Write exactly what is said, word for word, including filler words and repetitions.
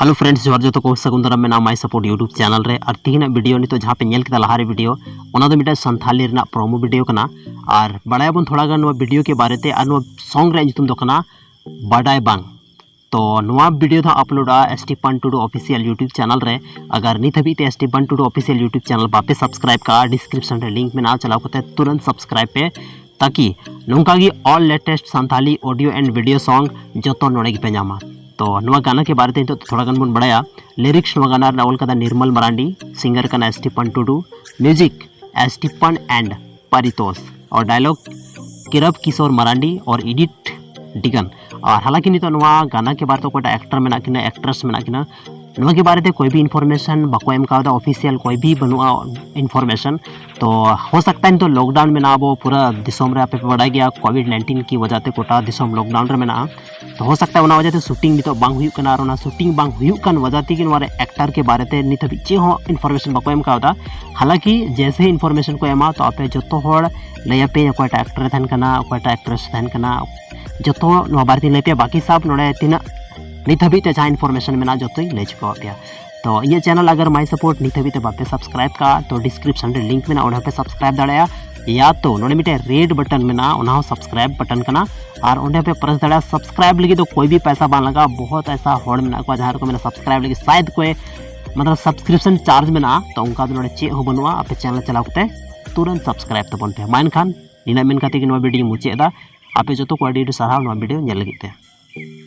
Hello friends, ᱡᱚᱦᱟᱨ ᱡᱚᱛᱚ ᱠᱚ, ᱥᱟᱹᱜᱩᱱ ᱫᱟᱨᱟᱢ ᱢᱮᱱᱟᱜᱼᱟ My Support YouTube channel ᱨᱮ᱾ ᱟᱨ ᱛᱤᱦᱤᱧᱟᱜ video ᱱᱤᱛᱚᱜ ᱡᱟᱦᱟᱸ ᱯᱮ ᱧᱮᱞ ᱠᱮᱫᱟ ᱞᱟᱦᱟᱨᱮ video, ᱚᱱᱟ ᱫᱚ ᱢᱤᱫᱴᱟᱝ ᱥᱟᱱᱛᱷᱟᱞᱤ ᱨᱮᱱᱟᱜ promo video ᱠᱟᱱᱟ᱾ ᱟᱨ ᱵᱟᱲᱟᱭᱟᱵᱚᱱ ᱛᱷᱚᱲᱟ ᱜᱟᱱ ᱱᱚᱣᱟ video ᱠᱮ ᱵᱟᱨᱮ ᱛᱮ, ᱟᱨ ᱱᱚᱣᱟ song ᱨᱮᱭᱟᱜ ᱧᱩᱛᱩᱢ ᱫᱚ ᱠᱟᱱᱟ ᱵᱟᱰᱟᱭ ᱵᱟᱝ᱾ ᱛᱚ ᱱᱚᱣᱟ video ᱫᱚ ᱦᱟᱸᱜ uploadᱚᱜᱼᱟ ᱮᱥᱴᱤᱯᱟᱱ ᱴᱩᱰᱩ official YouTube channel ᱨᱮ᱾ ᱟᱜᱟᱨ ᱱᱤᱛ ᱦᱟᱹᱵᱤᱡ ᱛᱮ ᱮᱥᱴᱤᱯᱟᱱ ᱴᱩᱰᱩ official YouTube channel ᱵᱟᱯᱮ subscribe ᱠᱟᱜᱼᱟ, description ᱨᱮ link ᱢᱮᱱᱟᱜᱼᱟ, ᱪᱟᱞᱟᱣ ᱠᱟᱛᱮ ᱛᱩᱨᱟᱹᱱᱛ subscribe ᱯᱮ, ᱛᱟᱠᱤ ᱱᱚᱝᱠᱟ ᱜᱮ all latest Santali audio and video song ᱡᱚᱛᱚ ᱱᱚᱰᱮ ᱜᱮᱯᱮ ᱧᱟᱢᱟ᱾ ᱛᱚ ᱱᱚᱣᱟ ᱜᱟᱱᱟ ᱠᱮ ᱵᱟᱨᱮ ᱛᱮ ᱱᱤᱛᱚᱜ ᱛᱷᱚᱲᱟ ᱜᱟᱱ ᱵᱚᱱ ᱵᱟᱲᱟᱭᱟ᱾ Lyrics ᱱᱚᱣᱟ ᱜᱟᱱᱟ ᱨᱮᱱᱟᱜ ᱚᱞ ᱠᱟᱫᱟ ᱱᱤᱨᱢᱚᱞ ᱢᱟᱨᱟᱱᱰᱤ, singer ᱠᱟᱱᱟ ᱮᱥᱴᱤᱯᱟᱱ ᱴᱩᱰᱩ, music ᱮᱥᱴᱤᱯᱟᱱ and ᱯᱟᱨᱤᱛᱳᱥ, R dialogue ᱠᱤᱨᱚᱵ Kishore Marandi R edit ᱰᱤᱜᱟᱱ᱾ ᱟᱨ ᱦᱟᱞᱟᱸᱠᱤ ᱱᱤᱛᱚᱜ ᱱᱚᱣᱟ ᱜᱟᱱᱟ ᱠᱮ ᱵᱟᱨᱮ ᱛᱮ ᱚᱠᱚᱭᱴᱟᱜ actor ᱢᱮᱱᱟᱜ ᱠᱤᱱᱟ, actress ᱢᱮᱱᱟᱜ ᱠᱤᱱᱟ, ᱱᱚᱣᱟ ᱠᱮ ᱵᱟᱨᱮ ᱛᱮ ᱠᱚᱭ ᱵᱷᱤ information ᱵᱟᱠᱚ ᱮᱢ ᱠᱟᱣᱫᱟ, official ᱠᱚᱭ ᱵᱷᱤ ᱵᱟᱹᱱᱩᱜᱼᱟ information᱾ ᱛᱚ ᱦᱳ ᱥᱟᱠᱛᱟ ᱱᱤᱛᱚᱜ lockdown ᱢᱮᱱᱟᱜᱼᱟ ᱟᱵᱚ ᱯᱩᱨᱟᱹ ᱫᱤᱥᱚᱢ ᱨᱮ, ᱟᱯᱮ ᱯᱮ ᱵᱟᱲᱟᱭ ᱜᱮᱭᱟ COVID nineteen ᱠᱤ ᱣᱟᱡᱟ ᱛᱮ ᱜᱚᱴᱟ ᱫᱤᱥᱚᱢ lockdown ᱨᱮ ᱢᱮᱱᱟᱜᱼᱟ᱾ ᱛᱚ ᱦᱳ ᱥᱟᱠᱛᱟ ᱚᱱᱟ ᱣᱟᱡᱟ ᱛᱮ shooting ᱱᱤᱛᱚᱜ ᱵᱟᱝ ᱦᱩᱭᱩᱜ ᱠᱟᱱᱟ, ᱟᱨ ᱚᱱᱟ shooting ᱵᱟᱝ ᱦᱩᱭᱩᱜ ᱠᱟᱱ ᱣᱟᱡᱟ ᱛᱮᱜᱮ ᱱᱚᱣᱟ ᱨᱮ actor ᱠᱮ ᱵᱟᱨᱮ ᱛᱮ ᱱᱤᱛ ᱦᱟᱹᱵᱤᱡ ᱪᱮᱫ ᱦᱚᱸ information ᱵᱟᱠᱚ ᱮᱢ ᱠᱟᱣᱫᱟ᱾ ᱦᱟᱞᱟᱸᱠᱤ ᱡᱮᱥᱮ information ᱠᱚ ᱮᱢᱟ, ᱛᱚ ᱟᱯᱮ ᱡᱚᱛᱚ ᱦᱚᱲ ᱞᱟᱹᱭ ᱟᱯᱮ ᱚᱠᱚᱭᱴᱟᱜ actor ᱮ ᱛᱟᱦᱮᱱ ᱠᱟᱱᱟ, ᱚᱠᱚᱭᱴᱟᱜ actress ᱮ ᱛᱟᱦᱮᱱ ᱠᱟᱱᱟ, ᱡᱚᱛᱚ ᱱᱚᱣᱟ ᱵᱟᱨᱮ ᱛᱮᱧ ᱞᱟᱹᱭ ᱯᱮᱭᱟ᱾ ᱵᱟᱠᱤ ᱥᱟᱵ ᱱᱚᱰᱮ ᱛᱤᱱᱟᱹᱜ ᱱᱤᱛ ᱦᱟᱹᱵᱤᱡ ᱛᱮ ᱡᱟᱦᱟᱸ information ᱢᱮᱱᱟᱜᱼᱟ ᱡᱚᱛᱚᱧ ᱞᱟᱹᱭ ᱪᱩᱠᱟᱹᱣᱟᱫ ᱯᱮᱭᱟ᱾ ᱛᱚ ᱤᱧᱟᱹᱜ channel ᱟᱜᱟᱨ My Support ᱱᱤᱛ ᱦᱟᱹᱵᱤᱡ ᱛᱮ ᱵᱟᱯᱮ subscribe ᱠᱟᱜᱼᱟ, ᱛᱚ description ᱨᱮ link ᱢᱮᱱᱟᱜᱼᱟ, ᱚᱸᱰᱮ ᱦᱚᱸᱯᱮ subscribe ᱫᱟᱲᱮᱭᱟᱜᱼᱟ᱾ ᱭᱟ ᱛᱚ ᱱᱚᱰᱮ ᱢᱤᱫᱴᱮᱱ red button ᱢᱮᱱᱟᱜᱼᱟ, ᱚᱱᱟ ᱦᱚᱸ subscribe button ᱠᱟᱱᱟ, ᱟᱨ ᱚᱸᱰᱮ ᱦᱚᱸᱯᱮ press ᱫᱟᱲᱮᱭᱟᱜᱼᱟ᱾ Subscribe ᱞᱟᱹᱜᱤᱫ ᱫᱚ ᱠᱚᱭ ᱵᱷᱤ ᱯᱟᱭᱥᱟ ᱵᱟᱝ ᱞᱟᱜᱟᱜᱼᱟ᱾ ᱵᱚᱦᱚᱛ ᱮᱥᱟ ᱦᱚᱲ ᱢᱮᱱᱟᱜ ᱠᱚᱣᱟ ᱡᱟᱦᱟᱸ ᱨᱮᱠᱚ ᱢᱮᱱᱟ subscribe ᱞᱟᱹᱜᱤᱫ ᱥᱟᱭᱮᱫ ᱠᱚᱭ ᱢᱚᱛᱞᱚᱵ subscription charge ᱢᱮᱱᱟᱜᱼᱟ, ᱛᱚ ᱚᱱᱠᱟ ᱫᱚ ᱱᱚᱰᱮ ᱪᱮᱫ ᱦᱚᱸ ᱵᱟᱹᱱᱩᱜᱼᱟ᱾ ᱟᱯᱮ channel ᱪᱟᱞᱟᱣ ᱠᱟᱛᱮ ᱛᱩᱨᱟᱹᱱᱛ subscribe ᱛᱟᱵᱚᱱ ᱯᱮ᱾ ᱢᱟ ᱮᱱᱠᱷᱟᱱ ᱱᱤᱱᱟᱹᱜ ᱢᱮᱱ ᱠᱟᱛᱮ ᱜᱮ ᱱᱚᱣᱟ video ᱤᱧ ᱢᱩᱪᱟᱹᱫ ᱮᱫᱟ᱾ ᱟᱯᱮ ᱡᱚᱛᱚ ᱠᱚ ᱟᱹᱰᱤ ᱟᱹᱰᱤ ᱥᱟᱨᱦᱟᱣ ᱱᱚᱣᱟ video ᱧᱮᱞ ᱞᱟᱹᱜᱤᱫ ᱛᱮ᱾